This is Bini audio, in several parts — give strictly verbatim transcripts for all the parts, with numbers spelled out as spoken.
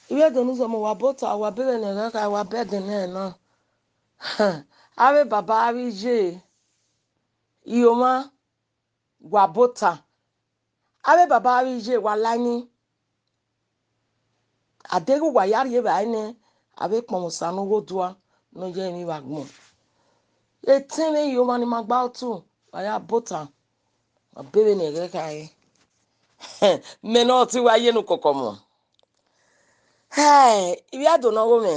Ivbi Ẹdo ne uzọmọ, wa bota, wa bẹghe ne ẹghẹ kha, wa bẹghe ne ẹghẹ na. Avbe baba avbe iye, Ioma, wa bota. Avbe baba avbe iye, wa la ni. Adeghẹ uwa ya rhie evbare nẹ, avbe ekpọnmwẹ Osa ne ogho dua ne ọ ye emwi vbe agbọn. Etẹn mwẹ, Ioma ni ma gba otu, wa ya bota. Wa bẹghe ne ẹghẹ kha re. Mẹ ne ọ te wa ye ne ukọkọ mọ. Hẹ, Ivbi Ẹdo ne ọ gho mwẹ,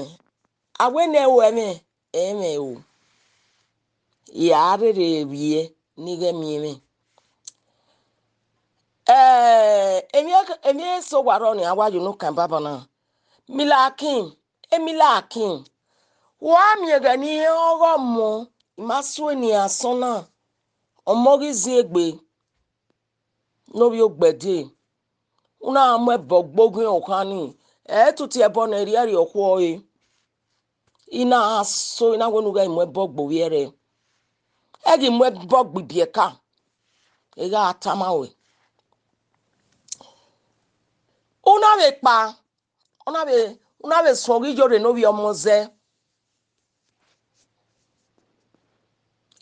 a wẹ ne ẹ ru ẹmwẹ, ẹmwẹ ru. I ra rherhe vbiẹ ne I ghẹ miẹn mwẹ. Eh, emwi, emwi eso wa rrọọ ne a wa ye unu kan banbanna. Milakin, Milakin, wa miẹn ẹghẹ ne irẹn ọghọ mọ, I ma sue ne iran asọn na, ọmọ ghi ziengbe ne ovbi ogbẹdẹ. U na mu ẹbọ gbe oghian okhan ni, ẹ i tutu ẹbọ ne ẹrriẹrriẹ okhuo ọre. I na so, I na wẹ ne u ghẹ mu ẹbọ gbe ovbi ẹre. Ẹ ghi mu ẹbọ gbe ibiẹka, ẹ i gha tama ruẹ. U na vbe kpa, u na vbe, u na vbe suẹn ọghe iyore ne ovbi ọmọ zẹ.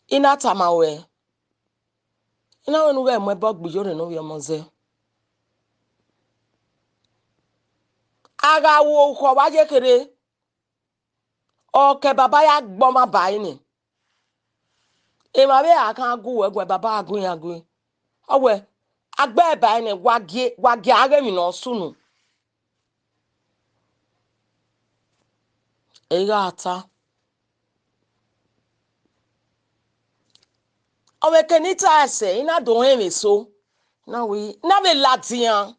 I na tama ruẹ, I na wẹ ne u ghẹ mu ẹbọ gbe iyore ne ovbi ọmọ zẹ. A gha ru okhọ vbe a ye kherhe, ọ ke baba ya gbe ọmwa ba ẹre nẹ. Emwa vbe a kan gu uwẹ guẹ, baba a gu iran gu. Ọ wẹ, a gbe ẹre ba ẹre nẹ, wa gie, wa gie a ghe emwi ne ọ sunu. Ẹ i gha ta. Ọ vbe ke ne I ta ẹsẹ, I na do rẹn emwi eso. I na wẹ, I na vbe ladian.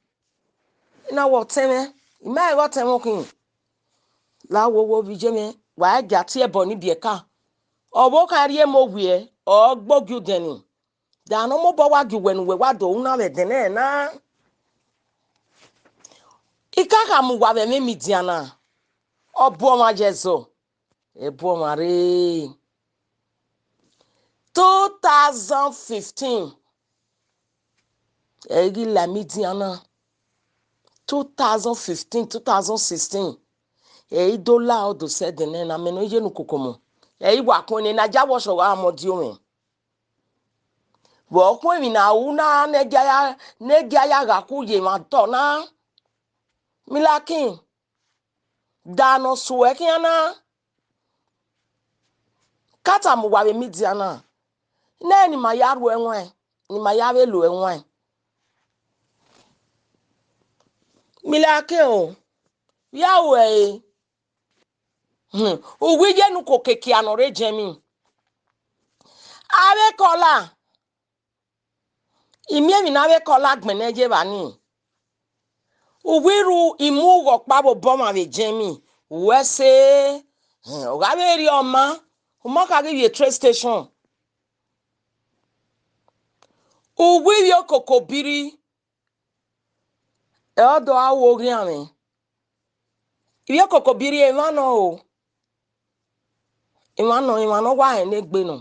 I na wẹ ọtẹn mwẹ, I ma rẹn ọghe ọtẹn mwẹ khin. La wo wo vbe iye mwẹ, wa i gia tie ẹbọ ni ibiẹka. Ọvbokhan rhie mu owiẹ, ọ gbe ogie udẹn ni. Da ne ọ mobọ wa gie uwẹ ne uwẹ wa do ru na vbe ẹdẹnẹrẹ na. I ka khama uwa vbe ẹmwẹ imidian na, ọ bu ọmwa ye ẹzọ, ẹ bu ọmwa rre. Two thousand fifteen, ẹ i ghi la imidian na. Two thousand fifteen, two thousand sixteen, ẹ i do la ọdọ sẹ ẹdẹnẹrẹ na, mẹ ne ọ ye ne ukoko mọ. Ẹ i wa khuẹn ne Naija Watch gha mọ ọdiọn mwẹ. Vbe ọ khuẹn emwi ne a ru na ne ẹ gia ya, ne ẹ gia ya gha ku ye emwa otọ na. Milakin, da ne ọ suẹ khian na. Ka tama uwa vbe imidian na, nẹ ne ima ya ru ẹwaẹn, ne ima ya vbe lo ẹwaẹn. Milakin o, vbe a ru ẹre, hmm, uwu iye ne ukoko ekia ne ọ rre jẹn emwi. Avbe kọla, I miẹn emwi ne avbe kọla gbẹnnẹ ye evba ni. Uwu iru imu ughọ ọkpa vbe obọ ọmwa vbe jẹn emwi, uwẹ sẹ, ọ gha vbe rhie ọma, ọma kha ghi vbe train station. Uwu ivbi okoko biri, ẹ ọ do a ru oghian mwẹ. Ivbi okoko biri emwa nọ o. Emwa nọ, emwa ne ọ wa rẹn ne egbe nọ.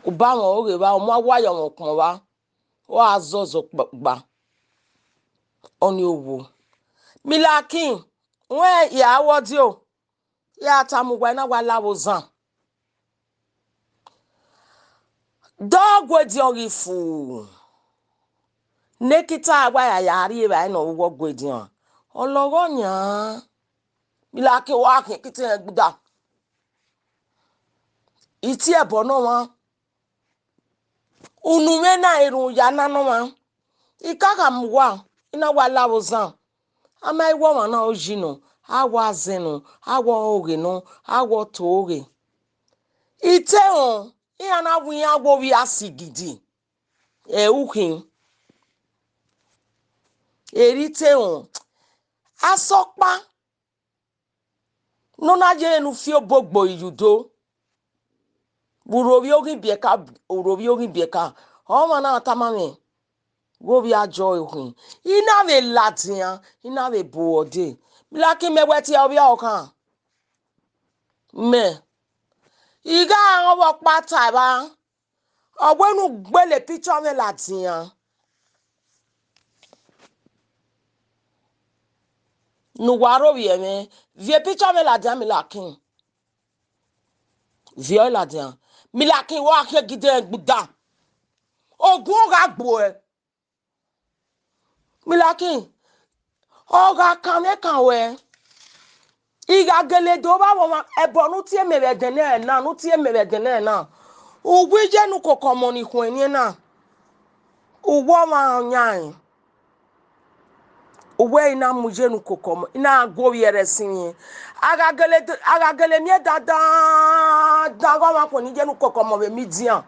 U ba mwẹ ọghe evba, ọ mu awa ya mwẹ ukpọn vba, ọ a zọzọ gba. Ọnii owo. Milakin, wẹ ya wọ dio. Ya tama uwa na wa la vbe ozan. Dọ guediọn ghi fu. Nekita wa ya ya rri evbare ne ọ vbe uwu guediọn. Ọ lọghọ yan. Milakin wa khian kiti rẹn gbuda. I tie ẹbọ ne ọmwa. Unu mwẹ na erhunmwu ya na ne ọmwa. I ka khama uwa, I na wa la vbe ozan. A ma i wẹ ọmwa na, ọ yi nọ, a wa zẹ nọ, a wa oghe nọ, a wa to oghe. I te rẹn, iran na wẹ iran wẹ ovbi asigidi. Ẹ u khin. Eri te rẹn. Asọkpa. Ne ọ na ye ne u fi obogbo iyudo. Vbe urovbi oghi biẹka, urovbi oghi biẹka. Ọmwa na tama mwẹ, ghe ovbi ajọ okhin. I na vbe ladian, I na vbe bu ọde. Milakin mẹ wẹ tie ovbi ọkhan. Mẹ. I gha rẹn ọvbokpa ta evba. Ọ wẹ ne u gbele picture mwẹ ladian. Ne uwa ro vbiẹ mwẹ, viọ picture mwẹ ladian, Milakin. Viọ ladian. Milakin, wa khian gide ẹgbuda. Ogun gha gbuẹ. Milakin, ọ gha kan mwẹ kan wẹ. I gha gele do vbe avbe ọmwa, ẹbọ ne u tie mẹ vbe ẹdẹnẹ na, ne u tie mẹ vbe ẹdẹnẹ na. Uwu iye ne ukoko ọmọ ni khuẹn niẹn na. Uwu ọmwa ọyan rẹn. Uwẹ i na mu iye ne ukoko ọmọ, i na gu ovbi ẹre ẹse iyẹn. A gha gele d-, a gha gele miẹn dandan, dandan, ọghe ọmwa khuẹn ne iye ne ukoko ọmọ vbe media.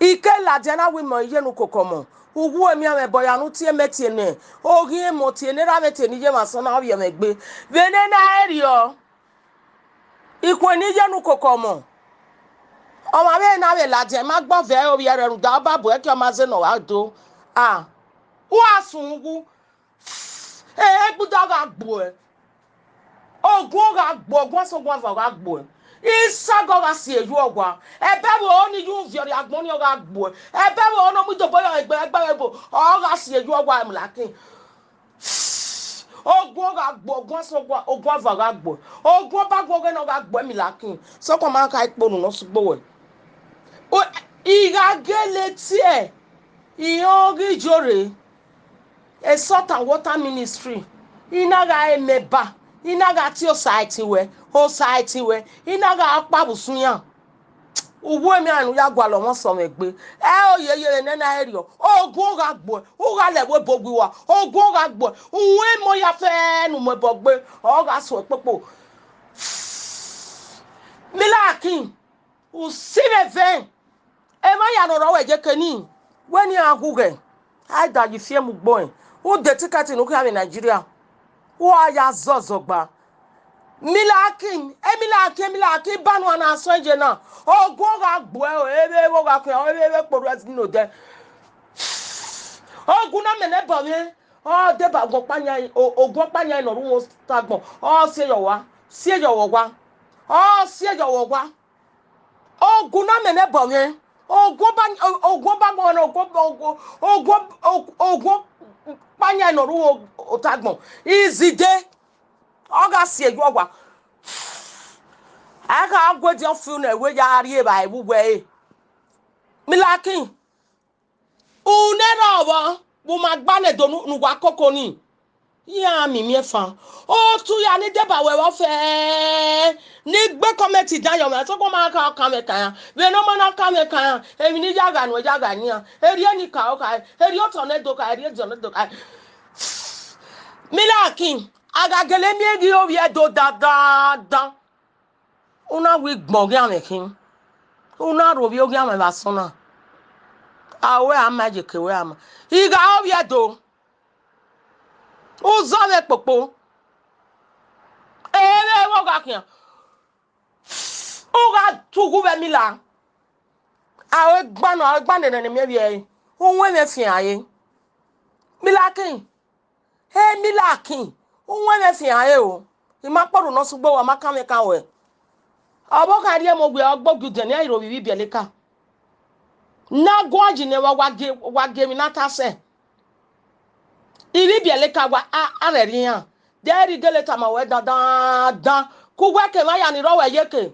I ke ladian na wẹ imẹ ọre iye ne ukoko ọmọ. Uwu emianmwẹ ẹbọ ya ne u tie mẹ tie nẹ, oghiẹn emọ tie ne erha mwẹ tie ne iye emwa asọn na, ọ vbiẹ mwẹ egbe. Vbene na i rriọ, I khuẹn ne iye ne ukoko ọmọ. Ọmwa vbe na vbe ladian, ma gbọ vẹ ovbi ẹre rhunmwuda ọba bu ẹki ọ ma zẹ ne ọ gha do. A, u gha sun uwu. Egbuda gha gbuẹ. Ogun gha gbuẹ, ogun asọn, ogun ava gha gbuẹ. Isaga gha si eyu ọwa. Ẹbẹ vbe ọ ni yu viọ rrie agbọn ni ọ gha gbuẹ. Ẹbẹ vbe ọ ne ọ mu idobo yọ egbe, ẹgbẹ vbe ebo, ọ gha si eyu ọwa, Milakin. Ogun gha gbuẹ, ogun asọn, ogun, ogun ava gha gbuẹ. Ogun ọba gu ọghẹ ne ọ gha gbuẹ, Milakin. Sokpan ma kha ikponu ne ọ sẹ ugbo wẹ. O, I gha gele tie, irẹn ọ ghi yo rre. A Salt and Water Ministry, I na gha re member, I na gha tie osa ẹtin wẹ, osa ẹtin wẹ, I na gha ọkpa vbe usun iran. Uwu emianmwẹ ne u ya gualọ ọmọ sẹ mwẹ egbe. Ẹ o, yeye vbe nene a i rriọ, ogun gha gbuẹ, u gha lẹ ẹvbo ebo gbe uwa, ogun gha gbuẹ, uwẹ emọ ya fẹ ne u mu ẹbọ gbe, ọ gha suẹn kpokpo. Milakin, u si vbe ẹvẹn, emwa ya ne ọ rrọọ wẹ yeke ni, wẹ ne iran ghughẹ, a i da ye fiẹm ugbo ẹn, u de tikẹti ne u khian vbe Nigeria, u a ya zọzọ gba. Milakin, Milakin, Milakin, ba nuan na sọn ye na. Ogun gha gbuẹ o, eve vbe ọ gha khian, eve vbe kporhu ẹzọ ne odẹ. Ogun na mẹ nẹ ẹbọ mwẹ, ọ deba ogun ọkpa yan, o-, ogun ọkpa yan ne ọ ru wọn ta agbọn, ọ si ye ọwa, si ye ọwa ọwa, ọ si ye ọwa ọwa. Ogun na mẹ nẹ ẹbọ mwẹ, ogun ọba, ogun ọba agbọn, ogun, ogun, ogun, ogun ọkpa yan ne ọ ru ota agbọn, izide, ọ gha si eyu ọwa. A gha gu ediọn fi unu ẹvbo ya rri evbare vbe uwẹ ẹre. Milakin, unu ẹre ọvbọ, vbe u ma gba nẹ do ne uwa koko ni. Iran miẹn imiẹnfan. Otu ya ni deba wẹ vbe ọfẹ, ne I gbe comment dan yọ mwẹ, sokpan ma kha ọkan mwẹ kan iran. Vbene ọ ma na ọkan mwẹ kan iran, emwi ne I ya gha nuẹn, ya gha yin iran. Erriọ ne I ka ro kha, erriọ otọ ne I do kha, erriọ ediọn ne I do kha. Milakin, a gha gele miẹn ghi ovbi Ẹdo dandandan. U na wẹ igbọn oghian mwẹ khin. U na ru ovbi oghian mwẹ vbe asọn na. A wẹ a ma, yeke wẹ a ma. I gha ovbi Ẹdo. U zọ vbe kpokpo. Ere vbe ọ gha khian. U gha tughu vbe Mila. A wẹ gba nọ, a wẹ gba nene ne miẹn vbiẹ ẹre. U wẹ mwẹ fian ẹre. Milakin. Ẹ Milakin, u wẹ mwẹ fian ẹre o. I ma kpọrhu ne ọ sẹ ugbo, wa ma kan mwẹ kan wẹ. Ọvbokhan rhie mu owiẹ, ọ gbe ogiudiẹn ne iran i ro vbe ivbi ibiẹleka. Ne a guan yi ne wa, wa gie, wa gie emwi na ta sẹ. Ivbi ibiẹleka wa, a, a rhẹrhie iran. De ẹre I gele tama wẹ dandandan, ke uwẹ ke emwa ya ni rrọọ wẹ yeke.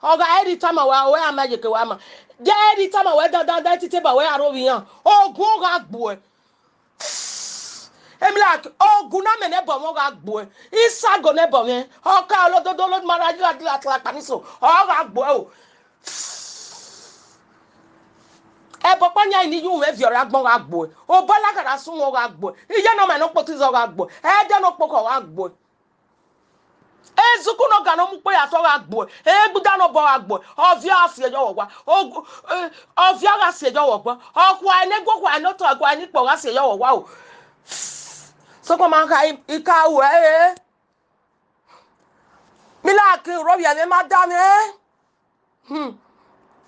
Ọ gha ẹre I tama wẹ, wẹ a ma yeke wa ma. De ẹre I tama wẹ dandandan, titeba wẹ a ro vbe iran. Ogun ọ gha gbuẹ. Emilak, ogun na mẹ nẹ ẹbọ mwẹ ọ gha gbuẹ. Isago nẹ ẹbọ mwẹ. Ọ ka olododo ma ra yi gha dila tla kpaniso, ọ gha gbuẹ o. Ẹbọ ọkpa yan ni yu mwẹ viọ rre agbọn gha gbuẹ. Obọ laka ra sun mwẹ ọ gha gbuẹ. Iye ne ọ ma ne okpotọ izẹ ọ gha gbuẹ. Ẹdẹ ne okpokọ ọ gha gbuẹ. Ezuku ne ọ ga ne ọ mu ukpo ya sẹ ọ gha gbuẹ. Egbuda ne obọ gha gbuẹ. Ọviọ gha si ẹyọ vbe ọwa. Ogu-, eh, ọviọ gha si ẹyọ vbe ọwa. Ọkhuae ne gu, ọkhuae ne otọ, ọkhuae ne ikpọ gha si ẹyọ vbe ọwa o. Sokpan ma kha i, i ka ruẹ re. Milak, rhọvbiẹ mwẹ, ma da mwẹ. Hmm.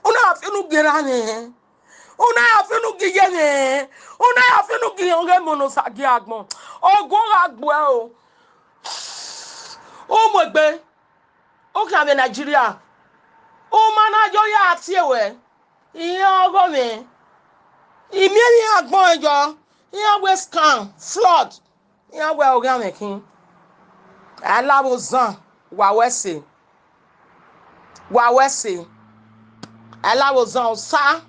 U na ya fi unu gie erha mwẹ. U na ya fi unu gie iye mwẹ. U na ya fi unu gie ọghe emọ ne Osa gie agbọn. Ogun ọ gha gbuẹ o. U mu egbe. U khian vbe Nigeria. U ma na yo ya tie ruẹ. Iran ọghọ mwẹ. I miẹn emwi iran agbọn yọ. Iran wẹ scam, fraud. Iran wẹ ọghe mwẹ khin. Alavbozan, wa wẹ ẹse. Wa wẹ ẹse. Alavbozan, osa.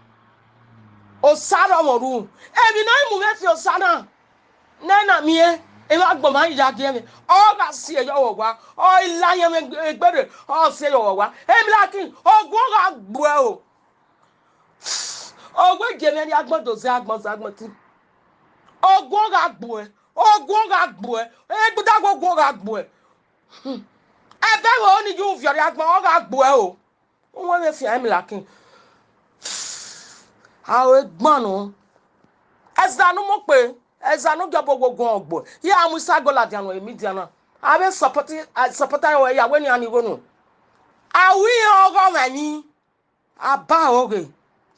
Osa rọ mwẹ ru. Emwi ne ọ i mu mwẹ fi osa na. Nẹ na miẹn, emwa agbọn ma ya gie mwẹ. Ọ gha si ẹyọ vbe owa. Ọ i la yẹn mwẹ egbere, ọ si ẹyọ vbe owa. Emila King, oguọ gha gbuẹ o. Owa gie mwẹ rrie agbọn do zẹ agbọn zẹ agbọn ti. Oguọ gha gbuẹ. Oguọ gha gbuẹ. Egbuda oguọ gha gbuẹ. Hmm. Ẹbẹ vbe ni yu viọ rrie agbọn, ọ gha gbuẹ o. Uwẹ vbe fian Emila King. A ho egban nọ. Ẹza ne u mu kpe, ẹza ne u gie ọbọ oguọ gbuẹ. Iran mu isago ladian nọ, emidian na. A vbe support, a support aro ya wẹ ne iran ni igho nu. A ru iran ọghọ mwẹ ni. A ba aro ghe.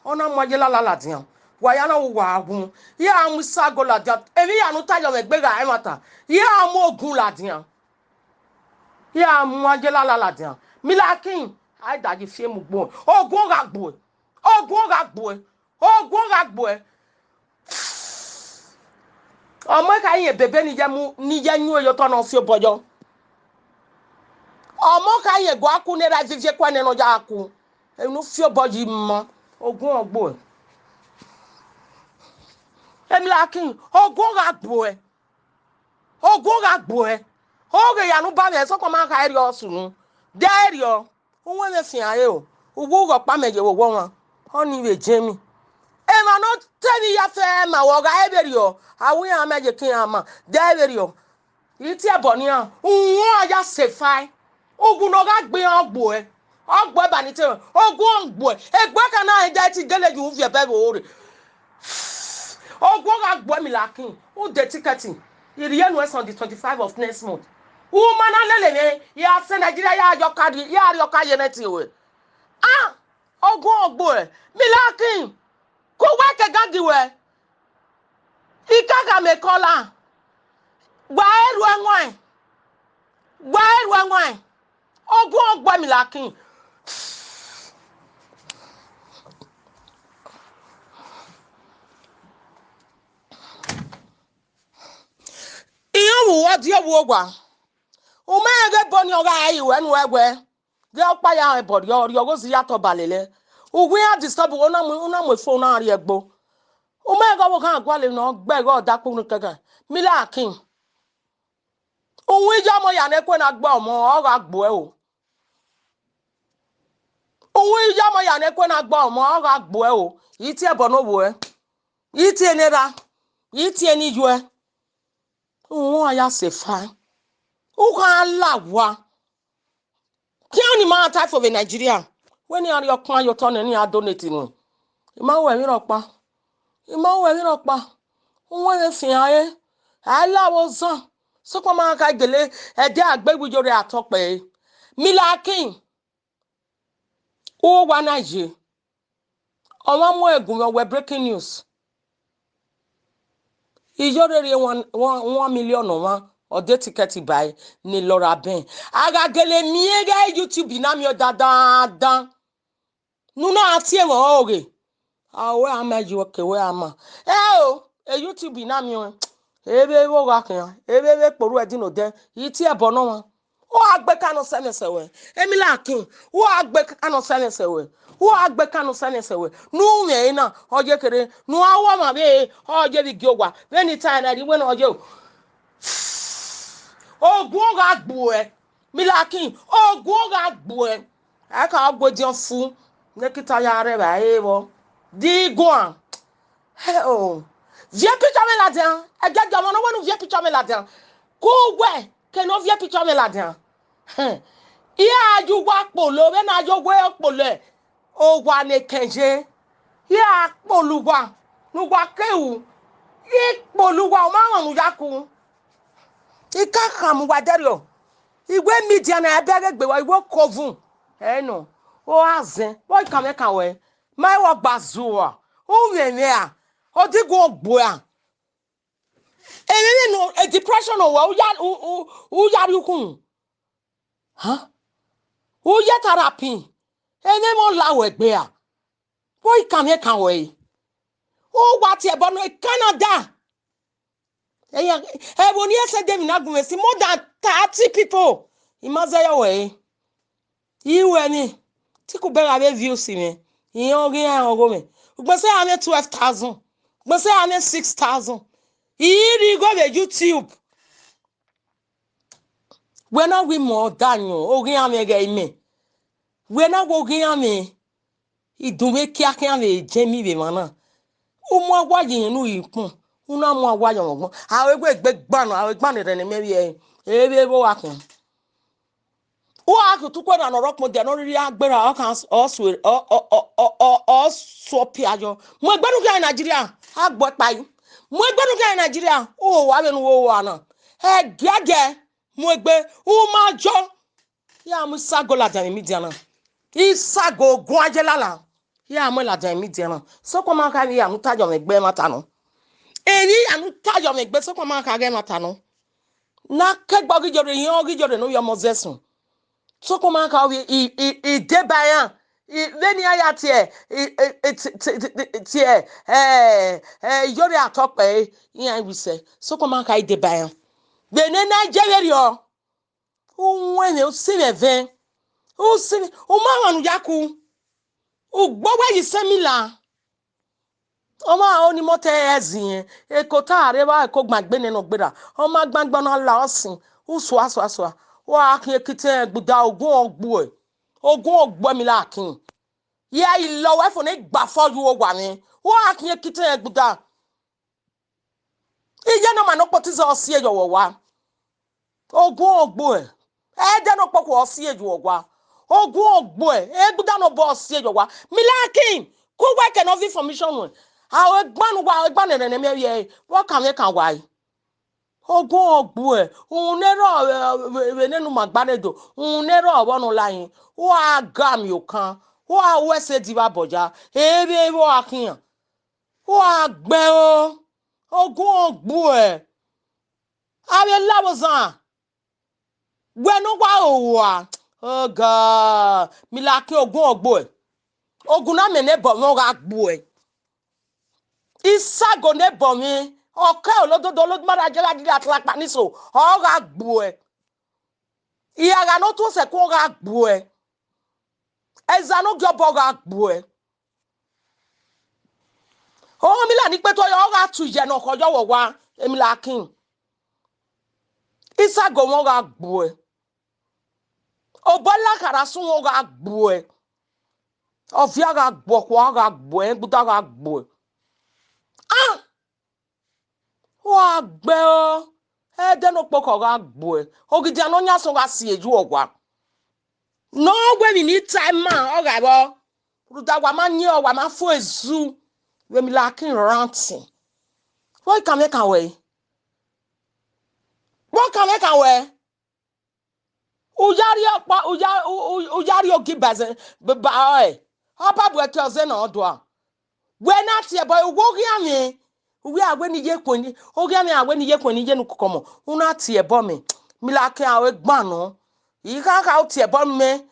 Ọ na mu aye lala ladian. Wa ya na ru wa gun. Iran mu isago ladian. Emwi iran ne u ta yọ mwẹ egbe gha ẹmwata. Iran mu ogun ladian. Iran mu aye lala ladian. Emila King, a i da ye fiemu gbo. Oguọ gha gbuẹ. Oguọ gha gbuẹ. Oguọ gha gbuẹ. Ọmọ kha rẹn bebe ni ye mu, ni ye yu ye otọ ne ọ fi obọ yọ. Ọmọ kha rẹn gua ku ne ra vivi ekuẹ nẹ ne ọ ya ku. Enu fi obọ yi ma. Oguọ gbuẹ. Emila King, oguọ gha gbuẹ. Oguọ gha gbuẹ. Oghe ya nu ba mwẹ, sokpan ma kha rriọ sunu. De rriọ. Uwẹ vbe fian re o. Uwu ghe ọkpa mẹ ye vbe owọ ọmwa. Ọni vbe jẹ emwi. Emwa ne ọ te emwi ya fẹ ma vbe ọ gha re vberriọ. A ru iran mẹ ye ke iran ma. De vberriọ. I tie ẹbọ ne iran. Uwẹ a ya sẹ fae. Uwu ne ọ gha gbe iran ọ gbuẹ. Ọ gbuẹ ba ni te oguọ gbuẹ. Egbe ka na rẹn de ti gele ye u viẹ ẹbẹ vbe ore. Oguọ gha gbuẹ Emila King, u de ticket. I rhie nuẹn sẹ on the twenty-five of next month. U ma na lele mwẹ, ya sẹ Nigeria, ya yọ ka di, ya rhie ọka ye nẹ tie ruẹ. Ah, oguọ gbuẹ, Emila King, ku uwẹ ke gan gi wẹ. I ka gha mẹ kọla. Wa e ru ẹwaẹn. Wa e ru ẹwaẹn. Oguọ gbuẹ Emila King. Iran vbe uwa die vbe owa. U ma rẹn ghe ebo ni ọ gha re ruẹ ne uwẹ wẹ, ghe ọkpa ya rẹn ẹbọ rriọ, rriọ gho zẹ ya tọ ba lele. Uwu iran disturb, u na mu, u na mu efo, u na rrie ẹgbo. U ma rẹn ghe ọvbokhan gualọ emwi ne ọ gbe ẹghẹ ọdakpu ni kẹkan. Emila King. Uwu iye ọmọ ya ne ẹkue na gbe ọmọ, ọ gha gbuẹ o. Uwu iye ọmọ ya ne ẹkue na gbe ọmọ, ọ gha gbuẹ o. I tie ẹbọ ne ovbuẹ. I tie ne erha. I tie ne iyuẹ. Uwẹ a ya sẹ fae. U kha la owa. Khian ni ma ta fo vbe Nigeria. Wẹ ne iran rhie ọkpan ye otọ nẹ, ne iran donate nuẹn. I ma ru ẹmwẹ rhọkpa. I ma ru ẹmwẹ rhọkpa. Uwẹ vbe fian re. A i la vbe ozan. Sokpan ma kha gele ẹdẹ a gbe iwu yo rre atọ kpẹre. Emila King. U wa na ye. Ọmwa mu ẹre gu mwẹ wẹ breaking news. Iyore rhie one, one, one million ọmwa, ọ de ticket ba ẹre ne Laura Ben. A gha gele miẹn ghe YouTube na miẹn dandandan. Ne u na tie mwẹ ọrọre. A wẹ a ma yi ke wẹ a ma. Ẹ o, e YouTube na miẹn. Evbe vbe ogha khian, evbe vbe kporhu ẹdin odẹ, I tie ẹbọ ne ọmwa. U gha gbe ka nọ sẹ mwẹ sẹ wẹ. Emila King, u gha gbe ka nọ sẹ mwẹ sẹ wẹ. U gha gbe ka nọ sẹ mwẹ sẹ wẹ. Ne u mwẹ ẹre na, ọ ye kherhe. Ne u gha ru ọmwa vbe, ọ ye vbe gie owa. Vbene I tae na, rhie iwẹ na, ọ ye o. Ogun gha gbuẹ. Emila King, ogun gha gbuẹ. A ka gu ediọn fu. Ne kita ya rre vbe a re vbọ. Diguan. Hẹ o. Viẹ picture mwẹ ladian. Ẹgiẹgiẹ ọmọ ne ọ wẹ ne u viẹ picture mwẹ ladian. Ku uwẹ ke ne ọ viẹ picture mwẹ ladian. Hẹ. I gha ye uwa kpolo, vbene a ye uwa kpolo, owa ne ekẹn ye. I gha kpolo uwa, ne uwa ke ru. I kpolo uwa, u ma rọnmwẹ uya ku. I ka khama uwa dẹrriọ. Iwẹ media na ẹbẹ ghe gbe wa, iwẹ okovun. Ẹ nọ, ọ gha zẹn, vbọ I kan mwẹ kan wẹ. Ma i wẹ ọgba zuọ, u mwẹ mwẹ a, ọ diguan gbuẹ a. Emwi vbe nọ, e depression wẹ, u ya, u, u, u ya rrie ukhunmwu. Hah? U ye therapy. Emwi vbe ọ la wẹ gbe a. Vbọ I kan mwẹ kan wẹ. U wa tie ẹbọ nọ Canada. Ẹvbo ni ẹsẹ de emwi na gu mwẹ si, more than thirty people. I ma zẹ yọ wẹ re. I ru ẹmwẹ, te I ku bẹghe avbe views mwẹ, irẹn ọghe iran ọghe mwẹ. Ugbẹn sẹ a mwẹ twelve thousand, ugbẹn sẹ a mwẹ six thousand. I rhie igho vbe YouTube. Wẹ na wẹ imẹ ọda yọn, oghian mwẹ ghẹ imẹ. Wẹ na wẹ oghian mwẹ idun vbe kiakian vbe jẹ emwi vbe emwa na. U mu awa ye irẹn ne u ghi kpọn, u na mu awa ye ọmọgbọn. A wẹ egbe gban nọ, a wẹ gban rẹn ne mẹ vbiẹ, e vbe vbe owa khian. U gha khian utuku ẹna ne ọ rre ọkpọndia ne ọ rhirhi gha gberra, ọ khan, ọ sue, ọ, ọ, ọ, ọ, ọ, ọ suọ pia yọ. Mu egbe ne u khian Nigeria, a gbe uẹ kpa yi. Mu egbe ne u khian Nigeria, u ho owa vbene u ho owa na. Ẹgiẹgiẹ, mu egbe, u ma jọ. Ya mu Isago ladian vbe media na. Isago guan ye lala. Ya mu ladian vbe media na. Sokpan ma kha emwi ya mu tayọ mwẹ egbe ẹmwata nọ. Emwi ya mu tayọ mwẹ egbe, sokpan ma kha ghe ẹmwata nọ. Na kegbe ọ ghi yore, irẹn ọ ghi yore ne ovbi ọmọ zẹ sunu. Sokpan ma kha ovbi i, i, i deba iran. I, vbene iran ya tie, i, i, i, ti, ti, ti, ti, tie, eh, eh, iyore atọ kpẹre, iran i ru isẹ. Sokpan ma kha i deba iran. Vbene na je vberriọ. U wọn mwẹ, u si mwẹ vẹn. U si mwẹ, u ma mwa ne u ya ku. U gbe owẹ ye isẹn Mila. Ọmwa aro ni mọtẹ ẹzin, ekota rre evba eko gbangbe nene ọ gberra. Ọ ma gbangbe, ọ na la ọsin. U sua, sua, sua. Wa khian ekitẹn ẹgbuda, ogun ọ gbuẹ. Ogun ọ gbuẹ Mila Akin. Ya i lọ wẹ fo ne i gba fọ ye owa mwẹ. Wa khian ekitẹn ẹgbuda. Iye ne ọ ma ne okpotizọ ọ si ye owa. Ogun ọ gbuẹ. Ẹdẹ ne okpokhuo ọ si ye owa. Ogun ọ gbuẹ. Egbuda ne obọ ọ si ye owa. Mila Akin, ku uwa ke ne ọ viọ information nuẹn. A ho egban ne uwa, egban ne ẹrẹn ne mẹ vbiẹ, vbe ọ kan mwẹ kan wa yi. Ogun ọ gbuẹ, uhunmwu ne rrọọ vbe, vbe, vbe nene u ma gba rre do, uhunmwu ne rrọọ vbe ọ nọ la hin, u gha ga miẹn okan, u gha ru ẹse divba bọja, e vbe vbe ọ gha khian. U gha gbe ẹro, ogun ọ gbuẹ. A vbe la vbe ozan, wẹ ne uwa ro owa, oga, Mila Akin, ogun ọ gbuẹ. Ogun na mẹ ne ebọ mwẹ ọ gha gbuẹ. Isago ne ebọ mwẹ, ọ ke olododo, olodumara je gha diri atlakpa ni so, ọ gha gbuẹ. Iyagha ne ọ tuẹ sẹ ẹkun ọ gha gbuẹ. Ẹza ne ọ gie obọ ọ gha gbuẹ. Ọmọ Mila ni kpe tuẹ yọ, ọ gha tu iye ne ọ khọ yọ vbe owa, Mila Akin. Isago mwẹ ọ gha gbuẹ. Obọ lakha ra sunu ọ gha gbuẹ. Ọvia gha gbuẹ, ọkhua gha gbuẹ, egbuda gha gbuẹ. Ah! Wa gbe ẹro, ẹdẹ ne okpokọ gha gbuẹ. Ogidian ne ọ yan sẹ ọ gha si ye owa. Ne ọ wẹ emwi ne I ta ima, ọ gha vbọ. Rhunmwuda wa ma yin, ọ wa ma fo ezu. Vbe Mila Akin rantin. Vbọ I kan mwẹ kan wẹ? Vbọ kan mwẹ kan wẹ? U ya rhie ọkpa, u ya, u, u, u ya rhie ogi ba ẹzẹ, ba, ba ọre. Ọ ba bu ẹki ọzọ ne ọ dua. Wẹ na tie ẹbọ, uwu oghian mwẹ, uwu a wẹ ne I ye khuẹ ni, oghian mwẹ a wẹ ne I ye khuẹ ni ye ne ukọmọ. U na tie ẹbọ mẹ, Mila Akin, a ho egban nọ. I kha kha u tie ẹbọ mẹ,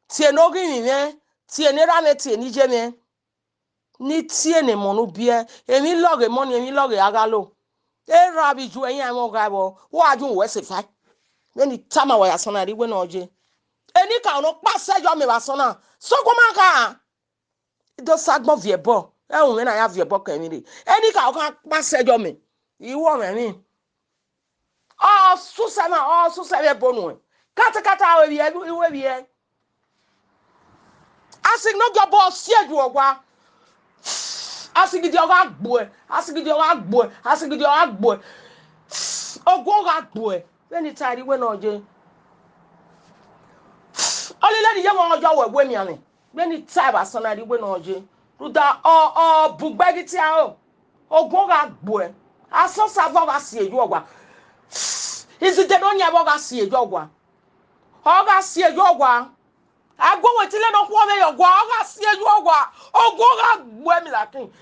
tie ne oghian mwẹ, tie ne erha mwẹ, tie ne iye mwẹ. Ne I tie ne emọ ne u biẹ, emwi lọghe emọ ni, emwi lọghe a gha lo. Erha vbe iye iran ẹmwẹ ọ gha vbọ, wa ju wẹ sẹ fa. Vbene I tama wẹ asọn na rre iwe ne ọ ye. Enikaro ne ọ kpa sẹ yọ mẹ vbe asọn na, sokpan ma kha. I do sa agbọn viẹ ẹbọ, ẹhunmwu mwẹ na ya viẹ ẹbọ kẹ emwi rre. Enikaro kha kpa sẹ yọ mẹ, I ru ọmwẹ emwi. Ọ susẹ na, ọ susẹ vbe ẹbo nuẹn. Katakata, ru evbiẹ, ru evbiẹ. Asigidi ne ọ gie obọ ọ si ye owa. Asigidi ọ gha gbuẹ, asigidi ọ gha gbuẹ, asigidi ọ gha gbuẹ. Ogun ọ gha gbuẹ. Vbene I ta rre iwe ne ọ ye. Ọlile ne I ye mwẹ ọ yọ wẹ wẹ emianmwẹ. Vbene I ta vbe asọn na rre iwe ne ọ ye. Rhunmwuda ọ, ọ bu gbe ghi tie aro. Ogun ọ gha gbuẹ. Asọn Osanobua ọ gha si ye owa. Izide ne ọ yan vbe ọ gha si ye owa. Ọ gha si ye owa. Aguọmwẹtile ne ọ khuọnmwi ye owa, ọ gha si ye owa. Ogun ọ gha gbuẹ Mila Akin.